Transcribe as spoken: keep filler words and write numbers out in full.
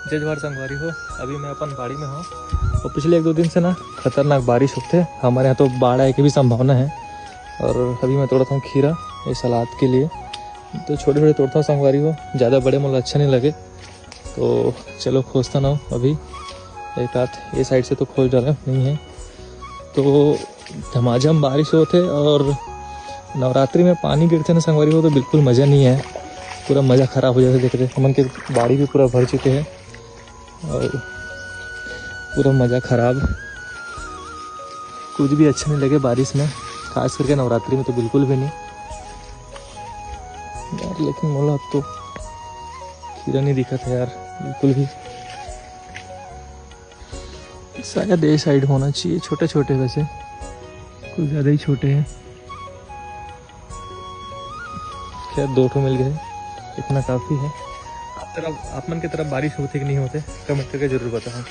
जय जोहार संगवारी हो, अभी मैं अपन बाड़ी में हूँ। तो पिछले एक दो दिन से ना खतरनाक बारिश होथे, हमारे यहाँ तो बाढ़ आए के भी संभावना है। और अभी मैं तोड़त हूँ खीरा, ये सलाद के लिए। तो छोटे छोटे तोड़ता हूँ संगवारी हो, ज़्यादा बड़े मोला अच्छा नहीं लगे। तो चलो खोजता ना हूँ अभी, एक आध ये साइड से तो खोज डाला नहीं है। तो झमाझम बारिश होत हे और नवरात्रि में पानी गिरथे ना संगवारी हो, तो बिल्कुल मज़ा नहीं है, पूरा मज़ा ख़राब हो जाथे। देख रहे हमन के बाड़ी भी पूरा भर चुके हैं और पूरा मज़ा ख़राब। कुछ भी अच्छा नहीं लगे बारिश में, खास करके नवरात्रि में तो बिल्कुल भी नहीं यार। लेकिन मोला अब तो खीरा नहीं दिखत है यार बिल्कुल भी। शायद ये साइड होना चाहिए, छोटे छोटे वैसे, कुछ ज़्यादा ही छोटे हैं। खैर, दो ठो मिल गए, इतना काफ़ी है। आप तरफ, आप मन के तरफ बारिश होथे कि नहीं होथे, कमेंट करके जरूर बताएं।